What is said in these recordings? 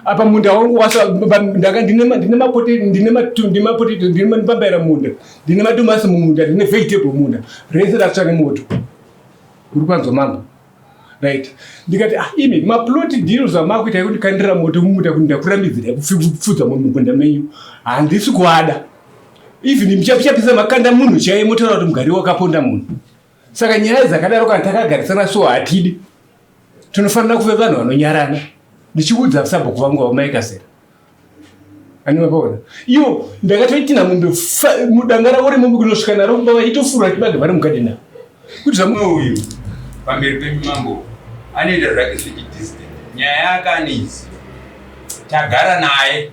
Apa munda wangu wasa ndaka ndine mapote, ndine matundi mapotato, ndine mapambaira munda, ndine madomasi mumunda, ndine vegetable munda rese ratsva nemoto. Uri kwanzwa, mambo? Right, ndikati, "Ah, imi maplot deals amakuita ekuti kandira moto mumunda kuti ndakurambidzira kupfudza mumunda menyu, handisi kuada. Even muchapisa makanda munhu chaiye, motaura kuti mugari wakaponda munhu." Saka nyaya dzakadaro, kana takagarisana so, hatidi. Tinofanira kuve vanhu vanonyarana. Ndichiudza sabhuku vangu vamaikasera animapaona iyo, ndakatoitina mombe mudanga ravo remombe kunosvika naro kumba, vachitofura chibage vari mugadhena kuti zvamu Uyu pamberi pemambo anoita zvake zvechidistant. Nyaya yake anoiziva, tagara naye.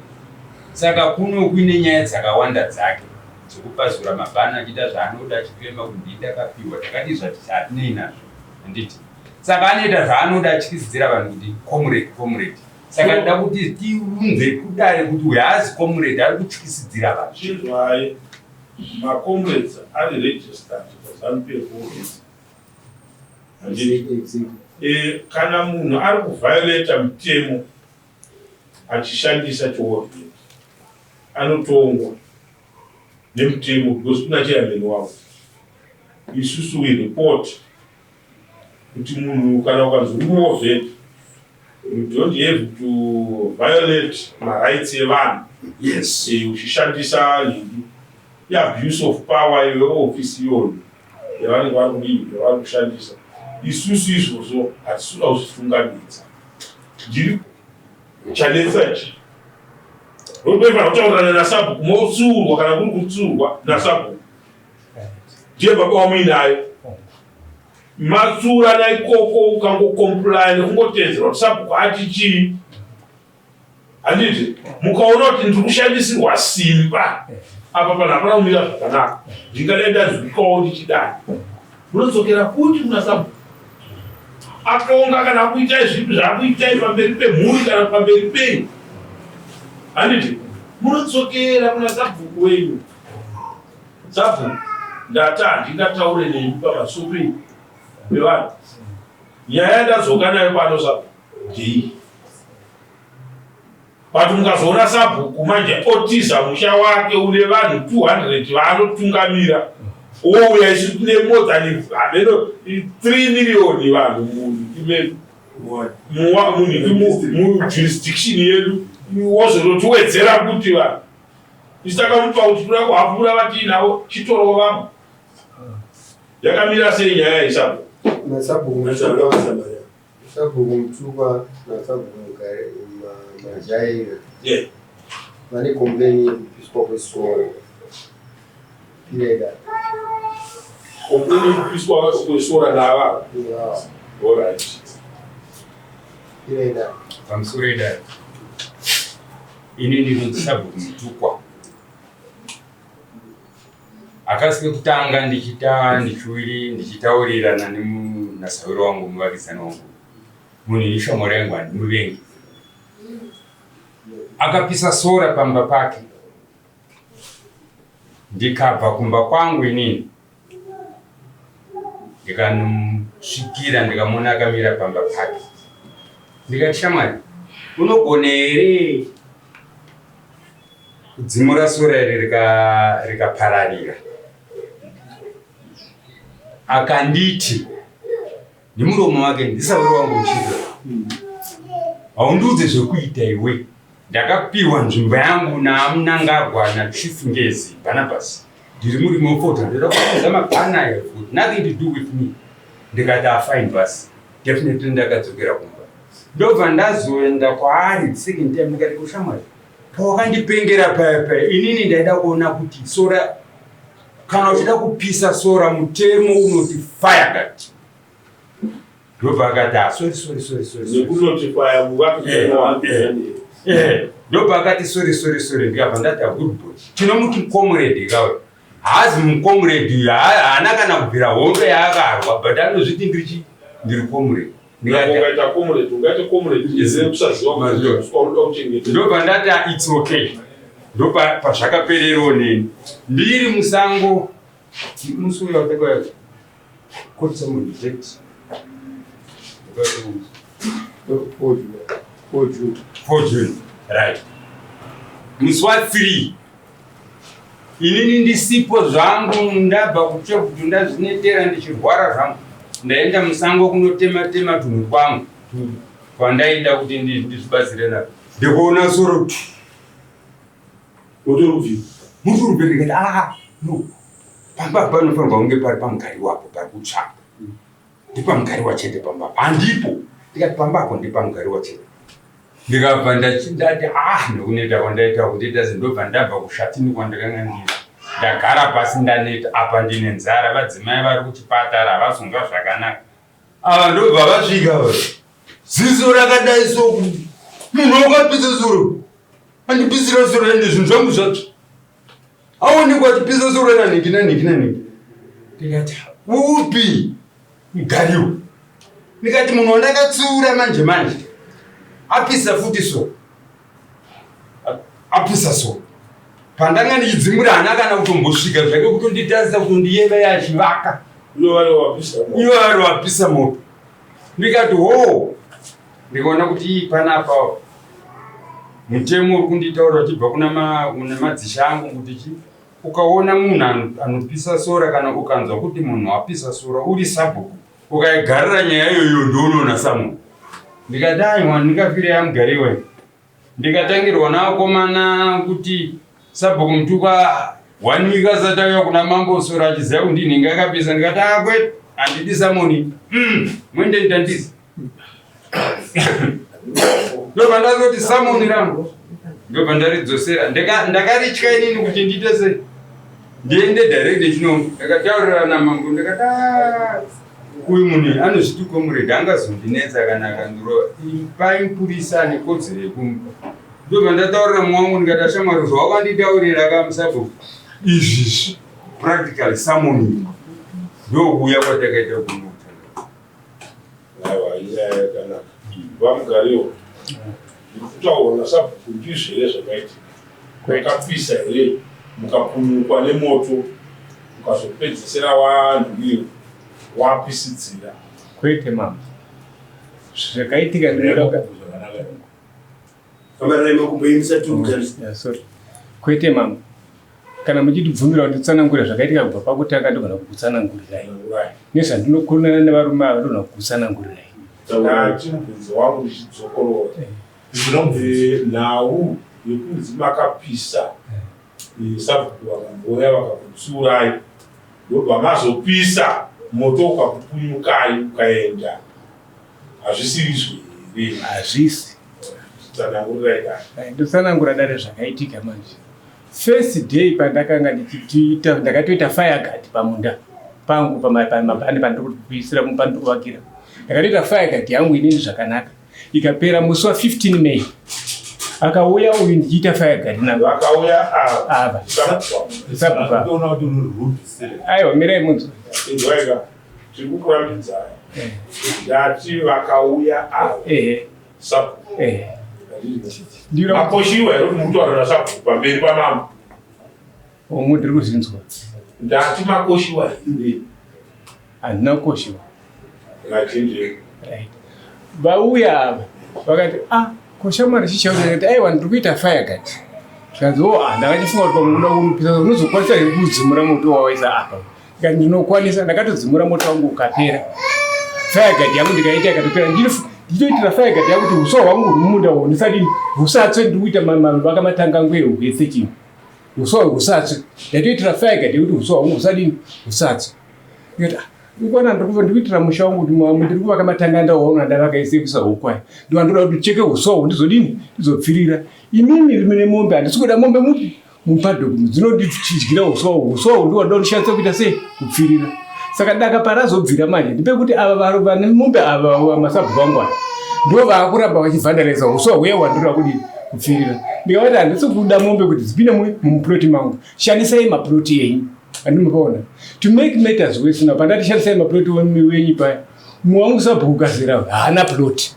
Saka kuno kuine nyaya dzakawanda dzake dzokupazura mabhana, achiita zvaanoda, achiclaima kuti ndii ndakapiwa. Takati zvati hatinei nazvo, handiti? Saka anoita zvaanoda, achityisidzira vanhu kuti comrade, comrade. Saka ndida kuti tiunze kudare kuti uyu haazi comrade, ari kutyisidzira vanhu. Chizwai, macomrades ari registered paZANU PF office, handiti? Kana munhu ari kuvhiolata mutemo achishandisa chiwarvet, anotongwa nemutemo, because kuna chairman wavo. Isusu we report kuti munhu kana ukanzi uri war vet, you don't have to violate marights evanhu. Uchishandisa nhingi, iabuse of power yeofisi iyoyo yavanenge vari kudii, yavari kushandisa. Isusu izvozvo hatisi kuda kuzvitungamidza. Ndiri chanetsa chi rotofanira kutaurirana nasabhuku, motsiurwa kana kuri kutsiurwa nasabhuku, ndiye baba wamuinayo. Matsiurana ikoko, ukangokomplaya nekungotedzera kuti sabhuku ati chii, handiti? Mukaona kuti ndiri kushandisirwa simba apa, panhu hapana kumira zvakanaka, ndingadai ndanzwikawo ndichidai, munodzokera futi muna sabhuku. Atonga kana kuitai zvipi zvaakuitai pamberi pemhuri kana pamberi penyu, handiti? Munodzokera kuna sabhuku wenyu. "Sabhuku, ndati handingataure nemi pamaso penyu pevanhu. Nyaya yandadzoka nayo pano, sabhuku, ndei." But mukazoona sabhuku manje otiza musha wake une vanhu 200 vaanotungamira, ouya, isu tine more than hameno 3 miriyoni vanhu medu mujurisdiction yedu, wozototiwedzera kuti vanhu isu takamupa kuti toda kuhapura vatiinavo, chitorowo vamwe. Yakamira sei nyaya yesabhuku? Nasabhuku Mutukwa nasabhuku Majaira vane complain yekupiswa kwesora pireda. Complain yekupiswa kwesora nava? Alright. Pireda. Pamusoro idai, ini ndinonzi sabhuku Mutukwa. Akasi kekutanga ndichita ndichiwiri ndichitaurirana nasawiro wangu, muvakidzani wangu, munhu ishamwari yangu, handimuvengi. Akapisa sora pamba pake, ndikabva kumba kwangu inini, ndikanosvikira, ndikamuona akamira pamba pake. Ndikati, "Shamwari, unogona here kudzimura sora iri rikapararira?" Akanditi nemuromo wake, ndisawiro wangu uchito, "Haundiudze zvekuita iwe. Ndakapiwa nzvimbo yangu naMnangagwa naChief Ngezi Barnabas. Ndiri murimi wefodya, ndoda kupedza mabhana ayo, nothing to do with me." Ndikati, "Afine basi." Definitely ndakadzokera kumba, ndobva ndazoenda kwaari second time. Ndikati, "Kushamwari, pawakandipengera paya paya, inini ndaida kuona kuti sora, kana uchida kupisa sora, mutemo unoti fire guard." Ndobva akati, "Ah, sorry, sorry, sorry, sorry, sorry." Nekunotifaya muvakidzani. Ndobva akati, "Sorry, sorry, sorry." Ndikabva ndati, "Good boy." Tinomuti comrade kawe, haazi mucomrade uyu, haana kana kubvira hondo yaakarwa, but anozviti ndirichi ndiri comrade. Ndikati Ungaita comrade, ungaita comrade nekusaziva Maziva. kuti unoda kuchengeta. Ndobva ndati, "Ah, it's okay." Ndopa pazvakapererawo neni ndiri musango musi uyo watakauya court summon date. 4 June. 4 June, right. Musi wa 3 inini ndisipo zvangu, ndabva kuchegutu, ndazvinetera ndichirwara zvangu, ndaenda musango kunotema tema tunhu kwangu kwandaida kuti ndizvibatsire nako, ndikuona soro. Motorubvira. Mutorubvira. Ndikati, "Ah, no, pamba panofanirwa kunge pari pamugari wapo pari kutsva, ndipamugariwa chete pamba handipo." Ndikati, "Pambapo ndipamugariwa chete." Ndikabva ndati, "Ah, nokuneta kwandaita kundiita se." Ndobva ndabva kushatini kwandakanga ndiri, ndagara pasi, ndaneta apa, ndine nzara, vadzimai vari kuchipatara havazonzwa zvakanaka. Ava ndobva vasvika va ziso rakadai soku, "Munhu wakapisa soro, andipisira soro, ende zvinhu zvangu zvatsva, aonekwa achipisa soro nanhingi nanhingi nanhingi." Ndikati, "Upi mugariwa?" Ndikati, "Munhu wandakatsiura manje manje apisa futi so, apisa so." Pandanga ndichidzimura hana kana kutombosvika zvake kutonditarisa, kutondiyeva yachivaka. Ivo vari wapisa. Ivo vari wapisa moto. Ndikati, "Ho." Ndikaona kuti ii, panapa mutemo uri kunditaura uchibva kuna madzisha angu kuti chi ukaona munhu anopisa sora, kana ukanzwa kuti munhu apisa sora, uri sabhuku, ukaigarira nyaya iyoyo, ndounoona samunhu. Ndikati, "Aiwa, ndingafire yamugariwe." Ndikatangirwa navakomana kuti sabhuku Mutuka one week asati auya kuna mambo, sora achiziva kuti ndinenge akapisa. Ndikati, "Akwete, handidi summon, mwende ndandisi." Ndobva ndazoti summon rangu ndobva ndaridzosera. Ndakaritya inini kuti ndiite sei, ndiende direct chino. Ndakataurira namambo, ndikati, "Ah, uyu munhu anozviti comrade angazondinetsa kana akandurova, ipai mupurisa ane kodzero yekumupa." Ndobva ndataurira mumwe wangu, ndikati, "Ashamwari, zvawakanditaurira kamusabhuku izvizvi, practically summon." Ndokuuya kwatakaita kuno. Aiwa, inyaya yakanaka. VaMugariwo, ndiri kutaura nasabhuku, ndizvo here zvakaitika? Makapisa here, mukapunyukwa nemoto, ukazopedzesera wanhuriro wapisidzira? Kwete mama, zvakaitika ndinoda Zvakanaka. Fambarai makumboimisa tukutarisa. Yeah, sorry. Kwete mama, kana muchitibvumira kuti nditsanangure zvakaitika kubva pakutanga, ndogona kukutsanangurirai nezvandinokonana nevarume ava, ndogona kukutsanangurirai. Ndati mubvunzo wangu ndichidzokorora. Nhau yekunzi makapisa, sabhuku vakamboya vakakutsiurai, ndobva mazopisa, moto ukakupunyukai ukaenda, hazvisirizvo here? Hazvisi. Tsanangurirai dai. Ndotsanangura dare zvakaitika manje. First day pandakanga ndichiita, ndakatoita fire guard pamunda pangu, pamapani pandiri kuisira, pandiri kuvakira. Ndakatoita fire guard yangu inini zvakanaka, ikapera musi wa15 May. Akauya uyu ndichiita fire guard navo. Vakauya ava? Ava. Sabhuku. Sabhuku. Ndoona kuti uri rude sere. Aiwa, mirai munzwa. Inzwaika, tiri kukurambidzai. Ndati vakauya ava, sabhuku. Ndiro. Makoshiwa here kuti muri kutaura nasabhuku pamberi pamambo? Omwe ndiri kuzvinzwa. Ndati makoshiwa here? Handina kukoshiwa. Ngachinje. Right. Vauya ava vakati, "Ah, koshamwari chichauri?" Ndikati, "Aiwa, ndiri kuita fire guard." Zvikanzi, "O, ah, ndakachifunga kuti pamwe uda kurupisa, unozokwanisa here kudzimura moto wawaisa apa?" Ndikati, "Ndinokwanisa." Ndakatodzimura moto wangu ukapera. Fire guard yangu ndikaita ikatopera. Ndinoitira fire guard yangu kuti uswa hwangu huri mumunda uhu ndisadini, husatsve. Ndiri kuita vaka matanga angu ehuhwese chii, uswa husatsve. Ndatoitira fire guard yekuti uswa hwangu husadini, husatsve. Ndikati, "Ah, ikwana ndikuitira musha wangu kuti ndiri kuvaka matanga, ndaona ndavaka ese kuisa huku aya, ndiwandoda kuti cheke uswa uhu, ndizodini, ndizopfirira. Imimi mune mombe, handisi kuda mombe mupi mupaddock, dzinondichidyira uswa uhu. Uswa uhu ndiwandoda kundishandisa kuita sei, kupfirira." Saka daka parazobvira manje ndepekuti ava vane mombe ava, masabhuku vangu aya, ndo vaakuramba vachivhandalisa uswa huya hwandinoda kudini, kupfirira. Ndikavati, "Handisi kuda mombe kuti dzipinde mumuploti mangu, shandisai maploti enyu." Handimupaona, to make matters worse now, pandati shandisai maploti wenyu paya, mumwe wangu sabhuku Kazira haana plot.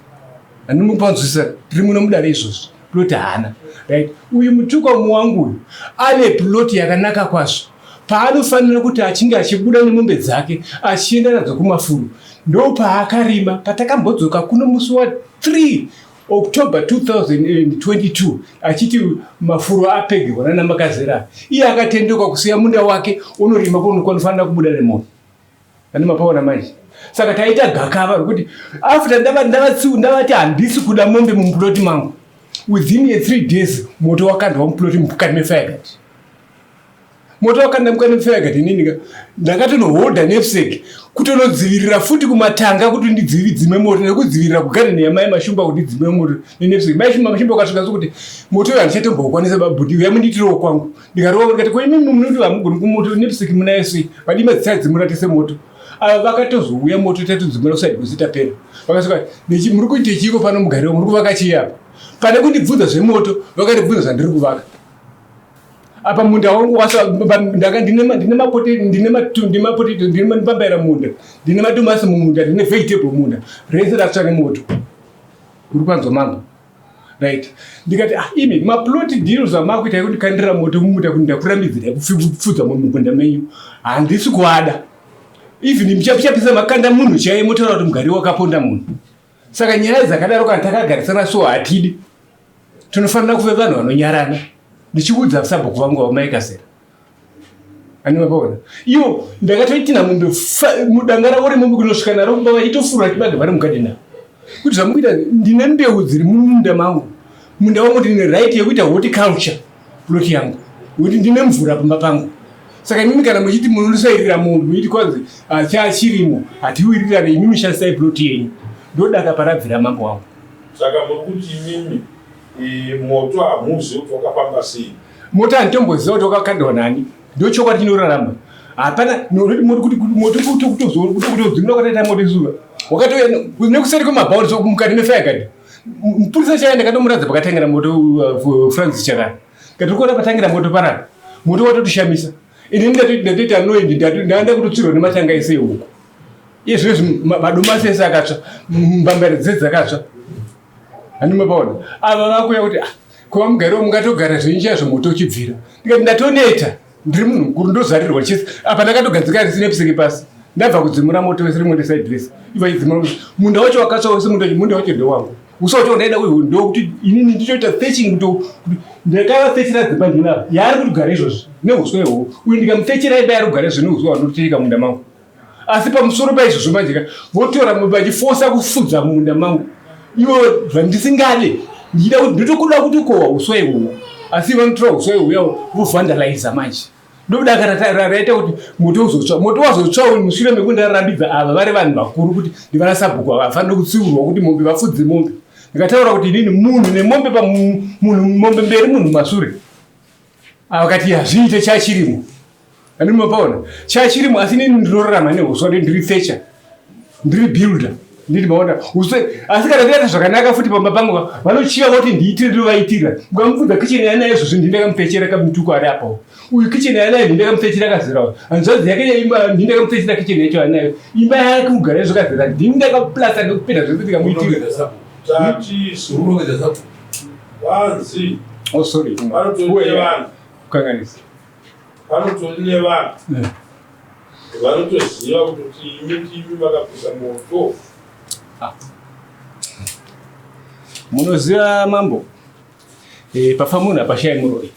Handimupanzwisisa, tiri muno mudare izvozvo, plot haana, right? Uyu Mutukwa mumwe wangu uyu ane plot yakanaka kwazvo, paanofanira kuti achinge achibuda nemombe dzake achienda nadzo kumafuro, ndo paakarima. Patakambodzoka kuno musi wa3 October 2022 achiti mafuro apegirwa nana Makazera. Iye akatendeuka kusiya munda wake unorima kunofanira kubuda nemoyo. Ane mapaona manje. Saka taita gakava rokuti after ndavati handisi kuda mombe muploti mangu. Within a 3 days moto wakandwa muploti mukati mefire guard. Moto wakanda mukati mefire guard inini ka ndakatonoholda knapsack kutonodzivirira futi kumatanga kuti ndidzime moto nekudzivirira kugarden yamai Mashumba kuti ndidzime moto nenapsack. Mai Mashumba wakasvika sokuti moto uyu handichatombokwanisa babudi uya mundiitirewo kwangu. Ndikarova ndikati ko imimi munoti hamugoni kumoto knapsack munayo sei vadima dzisadzimura tese moto. Ava vakatozouya moto tatodzimura kuside kwese tapera. Vakasvika nechi muri kuita chiiko pano mugariro muri kuvaka chii apa? Pane kundibvunza zvemoto vakandibvunza zvandiri kuvaka. Apa munda wangu wasa ndaka ndine mapote ndine matundi mapote ndine mapambaira munda ndine madomasi mumunda ndine vegetable munda rese ratsva nemoto. Uri kwanzwa mambo? Right. Ndikati ah imi maplot deals amakuita ekuti kandira moto mumunda kuti ndakurambidzira kupfudza mumunda menyu handisi kuada. Even muchapisa makanda munhu chaiye motaura kuti mugari wakaponda munhu. Saka nyaya dzakadaro kana takagarisana so hatidi. Tinofanira kuve vanhu vanonyarana. Ndichiudza sabhuku vangu vaMai Kasera. Ani mapaona. Iyo ndakatoitina mombe mudanga ravo remombe kunosvika naro kumba vachitofura chibage vari mugadheni ava. Kuti zvamukuita ndine mbeu dziri mumunda mangu. Munda wangu ndine right yekuita horticulture plot yangu. Nekuti ndine mvura pamba pangu. Saka imimi kana muchiti munosairira mombe muchiti kwanzi chachirimo hatiwirirane imimi shandisai plot yenyu. Ndodaka parabvira mambo wangu. Saka muri kuti imimi moto hamuzivi kuti wakafamba sei? Moto handitomboziva kuti wakakandwa nani. Ndochokwadi chinorarama. Hapana nokuti moto kuti moto kutodzimura kwataita moto zuva. Wakatouya nekuseri kwemabhauri so mukati mefire guard. Mupurisa chaiye ndakatomuratidza pakatangira moto Francis Chakara. Ndikati uri kuona patangira moto panapa. Moto watotishamisa. Ini ndatoita annoyed ndaenda kutotsvirwa nematanga ese ehuku. Iye zvinezvi madomasi ese akatsva, mbambaira dzese dzakatsva. Handimapaona. Ava vakuya kuti ah, kuva mugari mungatogara zvenyu chaizvo moto uchibvira. Ndikati ndatoneta, ndiri munhu mukuru ndozarirwa chese. Apa ndakatogadzika risine piseke pasi. Ndabva kudzimura moto wese rimwe reside rese. Iva idzimura munda wacho wakatsva wese munda munda wacho ndewangu. Usa wacho ndaida uyu ndokuti inini ndichoita thatching kuti ndakavathechera dzimba ndinavo yaari kutogara izvozvi neuswa ihwohwo. Uyu ndikamuthechera imba yaari kugara izvo neuswa hwanototereka munda mangu. Asi pamusoro paizvozvo manje ka votora vachifosa kufudza munda mangu ivo zvandisingade ndichida kuti ndotokuda kutokohwa uswa ihwohwo asi vanotora uswa ihwohwo vovandaliza manje ndokuda raita kuti moto uzotsva moto wazotsva mushure mekuti ndarambidza ava vari vanhu vakuru kuti ndivana sabhuku ava vafanira kutsiurwa kuti mombe vafudze mombe ndikataura kuti inini munhu nemombe pamunhu mombe mberi munhu masure Akati hazviite chachirimo. Ani mapaona? Chachirimo asi nini ndinorarama nehuswa ndiri thatcher. Ndiri builder. Ndiri maona. Uswe asi kana ndikaita zvakanaka futi pamba pangu vanochiva voti ndiitire ndovaitira. Mukamubvunza kitchen yana izvozvo ndini ndakamupfechera kamutuko ari apo. Uyu kitchen yana ndini ndakamupfechera kazera. Hanzvadzi yake yaimba ndini ndakamupfechera kitchen yacho anayo. Imba yake kugara izvo kazera. Ndini ndakaplasta ndokupenda zvese ndikamuitira. Tati Vanzi. Oh sorry. Vanotori nevanhu. Kukanganisa. Vanotori nevanhu. Yeah. Vanotoziva kuti imi ndimi makapisa moto. Ah. Munoziva mambo. Eh, pafa munhu hapashayi muroyi.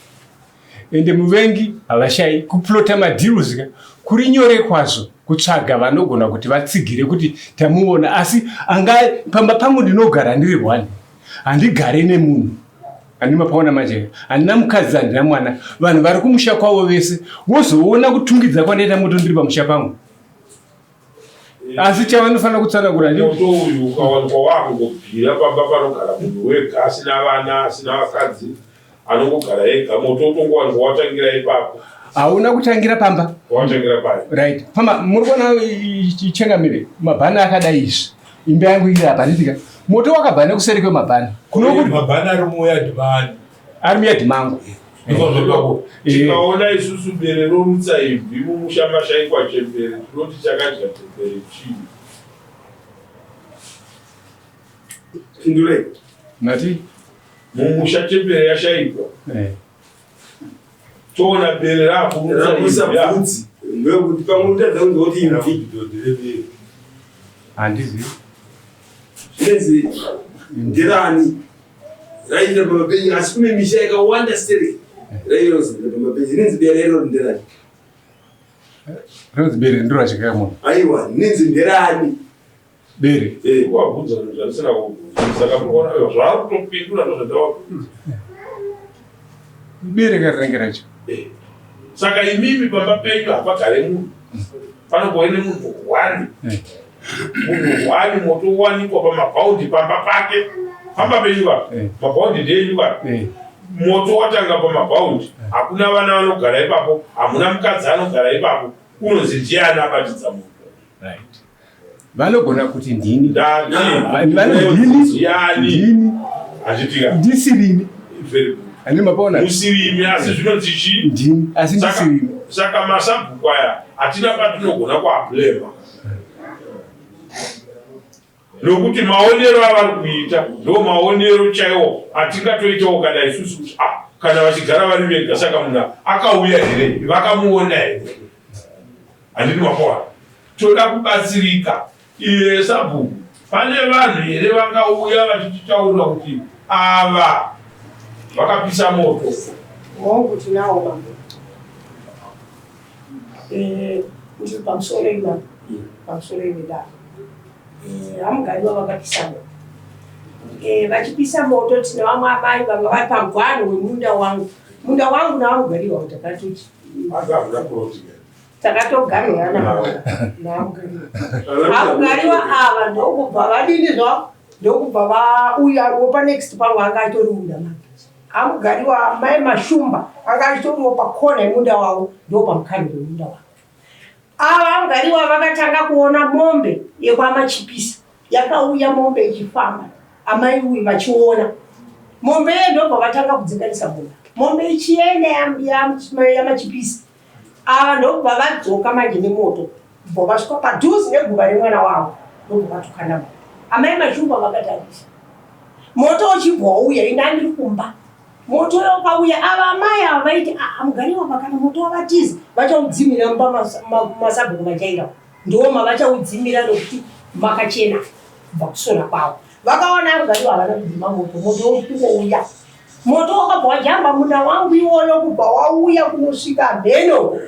Ende muvengi havashayi kuplota madeals ka kuri nyore kwazvo kutsvaga vanogona kuti vatsigire kuti tamuona asi anga pamba pangu ndinogara ndiri one handigare nemunhu handimapaona manje handina mukadzi handina mwana vanhu vari kumusha kwavo vese vozoona kutungidza kwandaita moto ndiri pamusha pangu asi chavanofanira kutsanangura moto uyu ukawanikwa wakungobvira pamba panogara munhu wega asina vana asina vakadzi anongogara ega moto utongowanikwa watangira ipapo hauna kutangira pamba watangira pai right pamba muri kuona chengamire mabhana akadai izvi imba yangu iri apa handitika moto wakabva nekuseri kwemabhana kunomabhana ari muyadhi mani ari muyadhi mangu Tikaona isusu bere rorutsa imvi mumusha mashaikwa chembere tinoti chakadya chembere chii? Pindurei. Mati? Mumusha chembere yashaikwa. Toona bere rakurutsa imvi. Ndokuti pamwe utadza kunzwa kuti imvi. Handizivi. Zvinenzi. Nderani raita pamba penyu asi kune misha yakawanda stereki rairozopinda pamba penyu rinzi bere iroro nderani? Rinonzi bere ndiro rachekaka munhu. Aiwa rinonzi nderani? Bere. Eh. Wabvunza zvinhu zvandisina kukubvunza saka munoona zvaari kutopindura ndozvandawabvunza. Bere ka rinenge racho. Eh. Saka imimi pamba penyu hapagare munhu. Panongove nemunhu one. Eh. Munhu one motowanikwa pamabhaundi pamba pake. Pamba penyu pa. Eh. Mabhaundi ndeyenyu pa. Eh. Moto watanga pamabhaundi. Hakuna vana vanogara ipapo, hamuna mukadzi anogara ipapo. Unonzi ndiani abatidza moto? Right. Vanogona kuti ndini. Ndati. Vanodini? Ndiani? Ndini. Hazvitika. Ndisirini. Very good. Ane mapaona? Musirimi asi zvinonzi chii? Ndini. Asi Saka, ndisirini. saka masabhuku aya hatina patinogona kuablema nokuti maonero avari kuita ndo maonero chaiwo atingatoitawo kana isusu kuti ah, kana vachigara vari vega saka munhu akauya here vakamuona here handiti mapoa toda kubatsirika iye sabhuku pane vanhu here vangauya vachititaurira kuti ava vakapisa moto Hongu tinawo mambo. Eh, ndiri pamusoro imambo. Pamusoro imidaro. Eh, hamugariwa vakapisa moto. Eh, vachipisa moto tine vamwe amai vanga vari pagwano wemunda wangu. Munda wangu nawamugariwa takatoti takatogarira naamugariwa. Amugariwa ava ndokubva vadini zvavo ndokubva vauya wopa next pangu anga atori munda make. Amugariwa mai Mashumba anga achitoriwo pakona yemunda wavo ndopamukani wemunda wavo. Ava amugariwa vakatanga kuona mombe yekwaMachipisa yakauya mombe ichifamba amai uyu vachiona mombe iye ndobva vatanga kudzinganisa munda mombe ichienda yaMachipisa ava ndokubva vadzoka manje nemoto kubva vasvika padhuze neguva remwana wavo ndobva vatukana moto amai Mashumba vakatarisa moto uchibva wauya ini andiri kumba moto uyo ukauya ava amai ava vaiti "Ah, mugariwa vakana moto wavatiza vachaudzimira mumba masabhuku machaira ndoma vachaudzimira nokuti makachena kubva kusona kwavo vakaona amugariwa havana kudzima moto moto uri kungouya moto wakabva wajamba munda wangu iwoyo kubva wauya kunosvika mheno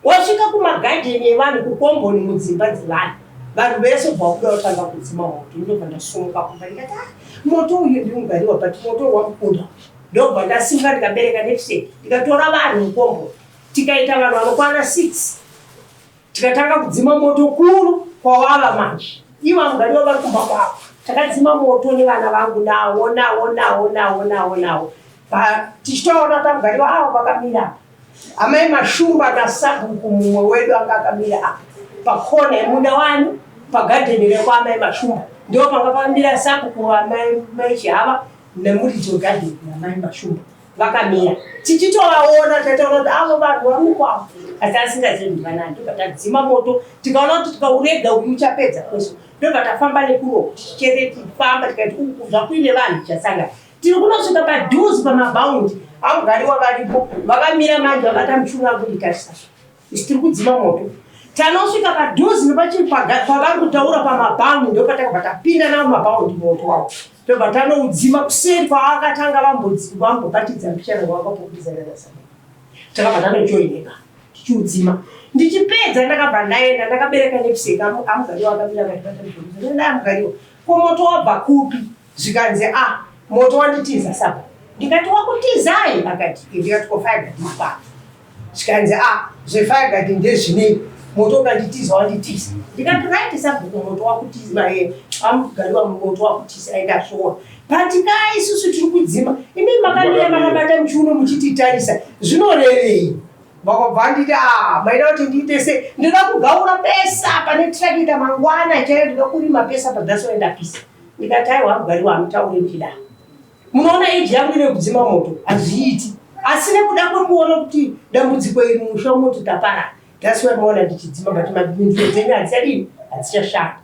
wasvika kumagadheni evanhu kukomboni mudzimba dzevanhu vanhu vese kubva wabuda watanga kudzima moto ndobva ndasumuka kumba ndikati "Ah, moto uyu ndiungariwa but moto wamukunda ndobva ndasimuka ndikabereka knapsack ndikatora vanhu mukomboni tikaita vanhu vanokwana 6 tikatanga kudzima moto kuru kwawava manje ivo amugariwa vari kumba kwavo takadzima moto nevana vangu nawo nawo nawo nawo nawo nawo tichitoona tamugariwa avo vakamira apa amai Mashumba nasabhuku mumwe wedu anga akamira apa pakona yemunda wani pagadheni rekwaamai Mashumba ndo panga pakamira sabhuku amai mai Chihava nemuridzi wegadheni namai Mashumba vakamira tichitovaona tataona kuti avo vanhu vari ukwavo asi asingazivi kuti vanani ndobva tadzima moto tikaona kuti tikaurega uyu uchapedza kwese ndobva tafamba nekuro tichere tifamba tikati uku zvakuine vanhu tichasangana tiri kunosvika padhuze pamabhaundi amugariwa varipo vakamira manje vakata muchunga kunditarisa isu tiri kudzima moto tanosvika padhuze pavari kutaura pamabhaundi ndopatakabva tapinda navo mabhaundi moto wavo ndobva tanoudzima kuseri kwaakatanga vambobatidza mbichana wavakapopizana nasana takabva tanojoineka tichiudzima ndichipedza ndakabva ndaenda ndakabereka knapsack amugariwa akamira akatibata amugariwa ko moto wabva kupi zvikanzi a moto wanditiza sapa ndikati wakutizai akati ndikati ko fire guard pa zvikanzi a zvefire guard ndezvinei moto ukanditiza wanditiza ndikati right sabhuku moto wakutiza e amugariwa moto wakutiza aindazvoona patikai isusu tiri kudzima imi makamira makabata muchiuno muchititarisa zvinorevei vakabva nditi a maida kuti ndiite se ndinoda kugaura pesa pane tirakita mangwana chaiyo ndinoda kurima pesa padhasoenda pisa ndikati aiwa amugariwa hamutauri ndida munoona eji yangu ine kudzima moto hazviiti asi nekuda kwekuona kuti dambudziko iri musha moto taparara that's why maona ndichidzima but mhinduro dzenyu hadzichadini hadzichashanda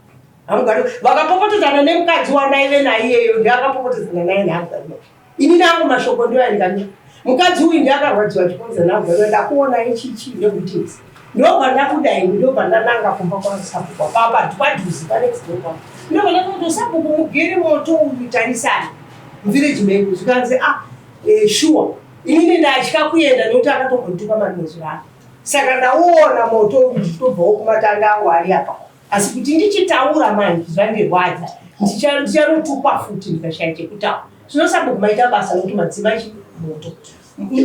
amugari vakapopotedzana nemukadzi wandaive naiyeyo ndiakapopotedzana naye naamugariwa ini nangu mashoko ndiyo andikamira mukadzi uyu ndiakarwadziwa chikonza naamugariwa ndakuona ichichi ndokutidzi ndobva ndabuda ini ndobva ndananga kumba kwasabhuku papa padhuze panext door pangu. Ndobva ndatoto sabhuku mugere moto uyu tarisai muvillage medu zvikanzi ah eh, sure inini ndatya kuenda nekuti akatombondipa marimwe ake saka ndauona moto uyu ndichitobvawo kumatanga angu ari apa asi kuti ndichitaura manje zvandirwadza ndichanotukwa futi ndikashaya chekutaura zvino sabhuku maita basa nokuti madzima chi moto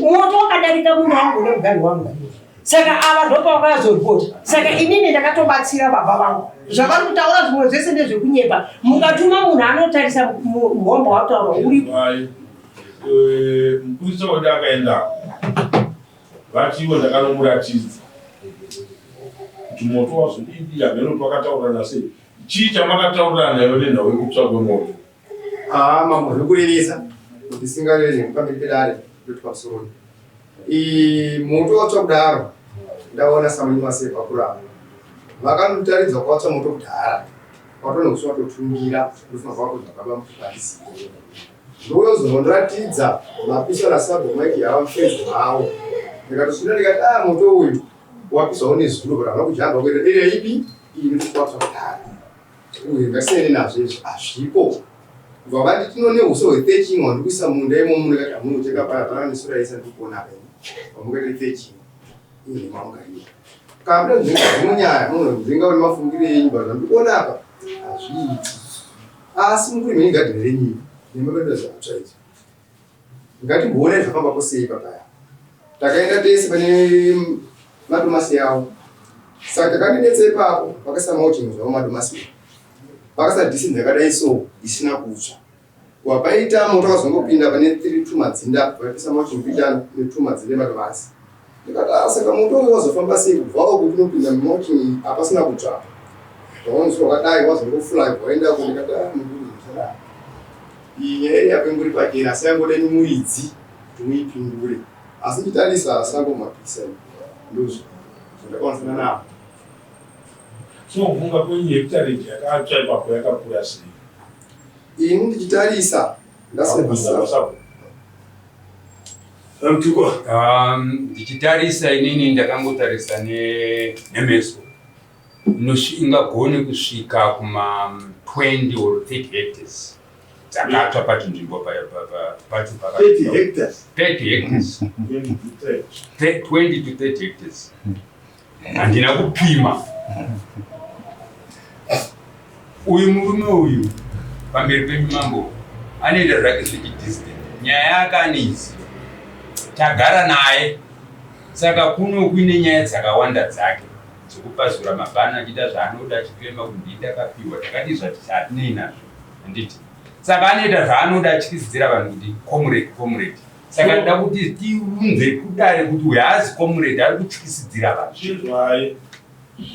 moto wakadarika munda wangu nemuganhu wangu saka ava ndopavakazoripota saka inini ndakatobatsira baba vangu zvavari kutaura zvimwe zvese ndezvekunyepa mukatuma munhu anotarisa muhombo wataura uri eh, mupurisa wedu akaenda vatiwo ndakanomuratidza kuti moto wazodidi hameno kuti vakataurirana sei chii chamakataurirana nayo nenhau yekutsva kwemoto Haa mambo zvekurevesa ndisingareve pamberi pedare ndoti pamusoroi moto watsva kudaro ndaona samunyima sei pakurapa vakandotaridza kwatsva moto kudhara watonokusi watotungira ndofunga kwakuti zvakaba mukandisi ndoyozonondiratidza mapiswa nasabho maiki yava mufenzi wavo ndikatosvira ndikati a ah, moto uyu wapiswawo nezuro but hauna kujamba kuenda area ipi iyi ndokuwatsva kudhara Uyu ngasiyane nazvo izvi hazviko. Kubva vati tino neuso hwethatching wandikuisa munda imomo ndikati hamunocheka paya pana nesura yese ndikuona apa ini. Wamukaita thatching. Ini mamugariwa. Kana nzvenga dzimwe nyaya munonzvenga uri mafungiro enyu but zvandikuona apa hazviiti. Asi mukuri mene garden renyu nemabenda zvatsva izvi. Ngatimboonai zvafamba sei papaya. Takaenda tese pane madomasi yawo. Saka takandinetsa ipapo vakaisa mulching zvavo madomasi. Vakaisa distance yakadai so isina kutsva. Wapaita moto wakazongopinda pane 3 2 madzinda vaipisa mulching kuita ne 2 madzinda emadomasi. Ndikati ah saka moto uyu wazofamba sei kubva uku kunopinda mulching apasina kutsva. Waonzwa wakadai wazongofly waenda uko ndikati ah mukuru musadaro. Iyi nyaya iri apa ingori pachena asi yangoda imi muridzi kuti muipindure. Asi ndichitarisa sango mapisa ndozvo zvandakwanisana navo. So kufunga kwenyu hectarage yakatsva ipapo yakakura sei? Ini ndichitarisa ndasebasa. Ndichitarisa inini ndakangotarisa nemeso ingagone kusvika kuma 20 or 30 hectares dzakatsva pachinzvimbo pacho 30 hectares 30 hectares 20 to 30 hectares handina kupima uyu murume uyu pamberi penyu mambo anoita zvake zvechidistant nyaya yake anoiziva tagara naye saka kuno kuine nyaya dzakawanda dzake dzekupazura mabhana achiita zvaanoda achiklema kuti ndii ndakapiwa takati zvati hatinei nazvo handiti saka anoita zvaanoda achityisidzira vanhu kuti comrade comrade saka ndida kuti tiunze kudare kuti uyu haazi comrade ari kutyisidzira vanhu Chinzwai,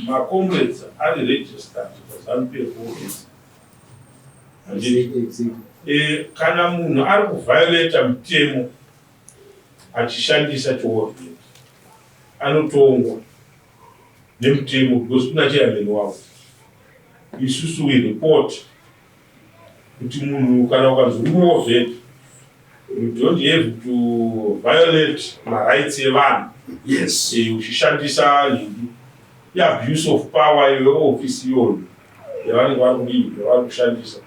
macomrades ari registered paZanu PF office. Handiti? Eh, kana munhu ari kuviolata mutemo achishandisa chiorvet anotongwa nemutemo because kuna chairman wavo isusu we report kuti munhu kana ukanzi uri war vet you don't have to violate marights evanhu yes eh, uchishandisa nhingi iabuse of power iwe office iyoyo yavanenge vari kudii yavari kushandisa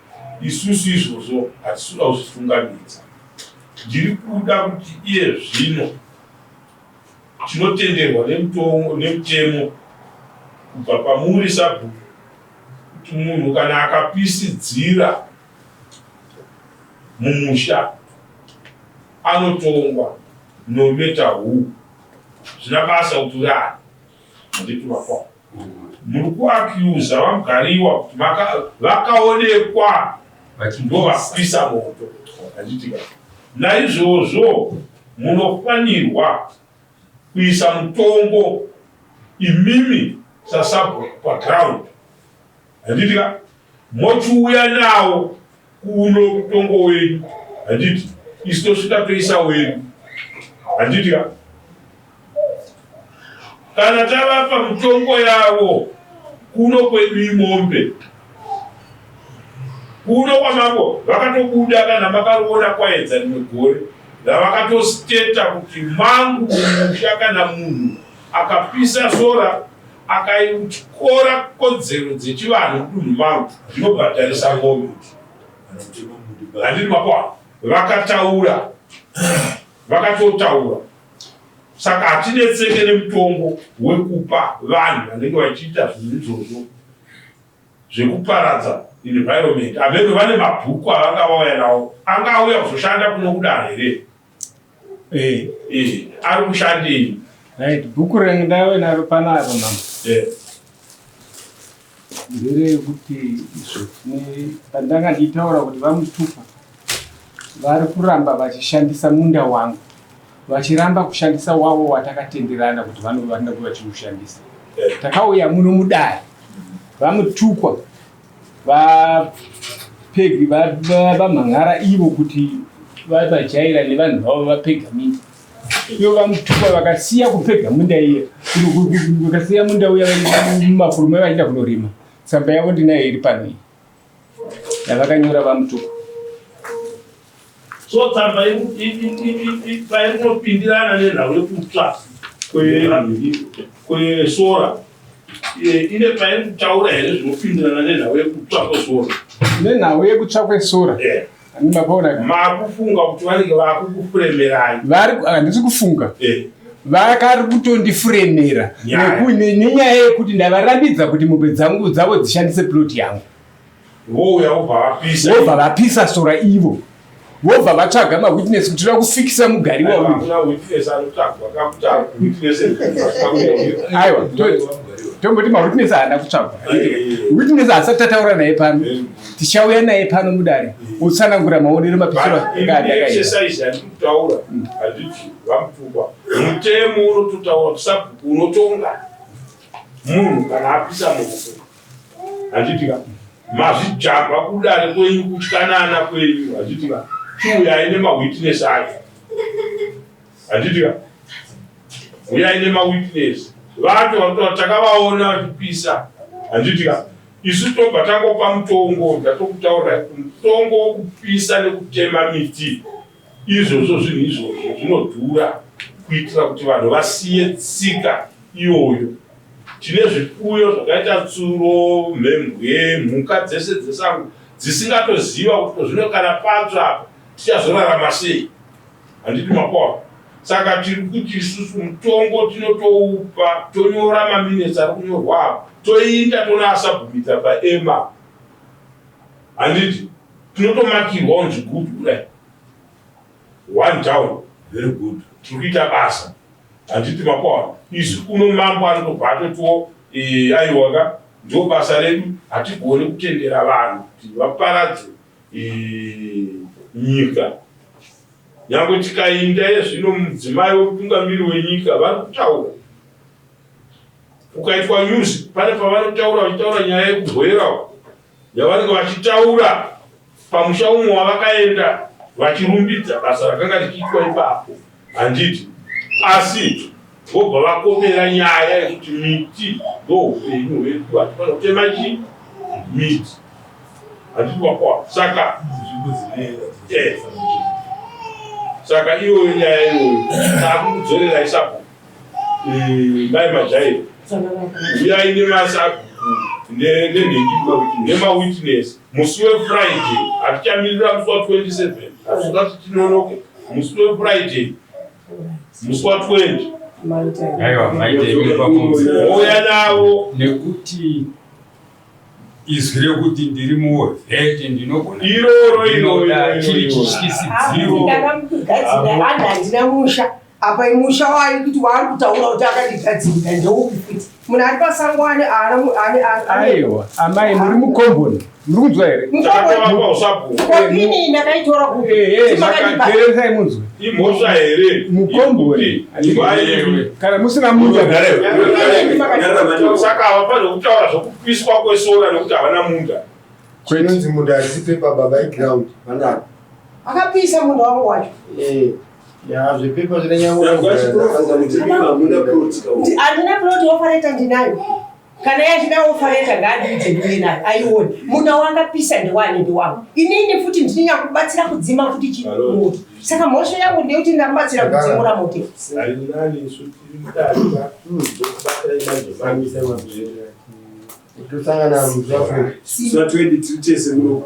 isusu izvozvo hatisuda kuzvifungamidza Ndiri kuda kuti iye zvino chinotenderwa nemutemo kubva pamuri sabhuku kuti munhu kana akapisidzira mumusha anotongwa no matter who zvina basa kuti uri ani handiti vakwa muri kuacusa vamugariwa kuti vakaonekwa ndovapisa moto handitika naizvozvo munofanirwa kuisa mutongo imimi sasabhuku paground handitika mochiuya nawo kuno mutongo wenyu handiti isu tosvika toisa wedu handiti ka kana tavapa mutongo yavo kuno kwedu imombe kuno kwamambo vakatobuda kana makaruona kwaedza rimwe gore ravakatosteta kuti mangu mumusha kana munhu akapisa sora Akatyora kodzero dzechivanhu mudunhu mangu, ndinobhadharisa mombe. Handiti makoa vakataura, vakatotaura. Saka hatinetseke nemutongo wekupa vanhu vanenge vachiita zvinhu izvozvo zvekuparadza environment. Hameno vane mabhuku avanga vauya nawo, anga auya kuzoshanda kuno kudare here? Eh. Eh, ari kushandei? Right, bhuku randave naro panapa mama. Nderekuti izvo pandanga ndichitaura kuti vaMutupa vari kuramba vachishandisa munda wangu, vachiramba kushandisa wavo watakatenderana kuti vanoda vachiushandisa. Takauya muno mudare, vaMutukwa vapegi vamhan'ara ivo kuti vajaira nevanhu vavo vapega minda. Ivo vaMutukwa vakasiya kupega munda iya, vakasiya munda uya mumafurume vachienda kunorima. Tsamba yavo ndinayo iri pano iyi yavakanyora vaMutukwa. So tsamba pairi kunopindirana nenhau yekutsva kwesora, ine pairi kutaura here zvinopindirana nenhau yekutsva kwesora? Nenhau yekutsva kwesora, mapaona. Makufunga kuti vanenge vakukufuremerai? Handisi kufunga, vakari kutondifuremera nenyaya yekuti ndavarambidza kuti mombe dzangu dzavo dzishandise plot yangu. Vouya vobva vapisa. Vobva vapisa sora ivo, vobva vatsvaga mawitness kuti toda kufikisa mugariwa uyu. Hakuna witness anotsvagwa kakuti witness. Aiwa, tomboti mawitness haana kutsvagwa. Witness haasati tataura naye pano, tichauya naye pano mudare otsanangura maonero mapisiro anga andakaita. Exercise yandiri kutaura, handiti vaMutukwa, mutemo unototaura kuti sabhuku unotonga munhu kana apisa moto, handiti ka? Mazvijamba kudare kwenyu, kutyanana kwenyu, handiti ka? Chiuyai nemawitness acho, handiti ka? Uyai nemawitness vacho vanotaura takavaona vachipisa, handiti ka? Isu tobva tangopa mutongo. Ndatokutaurirai kuti mutongo wokupisa nekutema miti izvozvo, zvinhu izvozvo zvinodhura kuitira kuti vanhu vasiye tsika iyoyo. Tine zvipfuyo zvakaita tsuro, mhembwe, mhuka dzese dzesango dzisingatoziva kuti zvino kana patsva apa tichazorarama sei, handiti makoa? Saka tiri kuti isusu mutongo tinotoupa, tonyora maminutes ari kunyorwa apa, toinda tonoasubmita paema, handiti? Tinotomakirwa unzi good kudai, one down, very good, tiri kuita basa, handiti makoa? Isu kuno mambo anotobva atotiwo, aiwa ka, ndo basa redu. Hatigoni kutendera vanhu kuti vaparadze nyika. Nyange tikainda yezvino, mudzimai wemutungamiri wenyika vari kutaura, kukaitwa news pane pavanotaura vachitaura nyaya yekuhwera yavanenge vachitaura pamusha umwe wavakaenda, vachirumbidza basa rakanga richiitwa ipapo, handiti? Asi vobva vakomera nyaya yekuti miti ndo upenyu hwedu, hatifanira kutema chi miti, handiti wakoa? Saka iyoyo nyaya iyoyo takukudzorerai sabhuku mai Majairo. Uyai nemasabhuku nenhengi nemawitness musi weFriday. Hatichamirira musi wa27, hatisingati tinonoke. Musi weFriday, musi wa20. Aiwa, maita imi pamudzi. Ouya navo. Nekuti izwi rekuti ndiri muovhete ndinogona Iroro ndinoda chiri iroro. chityisidziro. Ndakamugadzira andi handina musha apa. Musha waari kuti waari kutaura kuti akandigadzirira ndeupi futi? Munhu ari pasango ane Aiwa amai, muri mukomboni, muri kunzwa here? Takavapa usabhuku. Kopini ndakaitora kupi? Timakandipa. Teererai munzwe. Imhosva here? Mukomboni. Yekuti Kana musina munda. Saka havafaniri kutaura zvokupiswa kwesora nekuti havana munda. Chinonzi munda harisi pepa baba, iground vanako. Akapisa munda wangu wacho. Ya, zvepepa Handina plot ofareta ndinayo. Kana yachida ofareta ngaandiudze ndiuye nayo aione. Munda wakapisa ndewani ndewangu. Inini futi ndini nyakubatsira kudzima futi chi moto. Saka mhosva yangu ndeyekuti ndamubatsira kudzimura moto. Ari nani isu tiri mudare ka ndokubatsirai manje manje. Tosangana muzuva Zuva 20 tiri tese muno.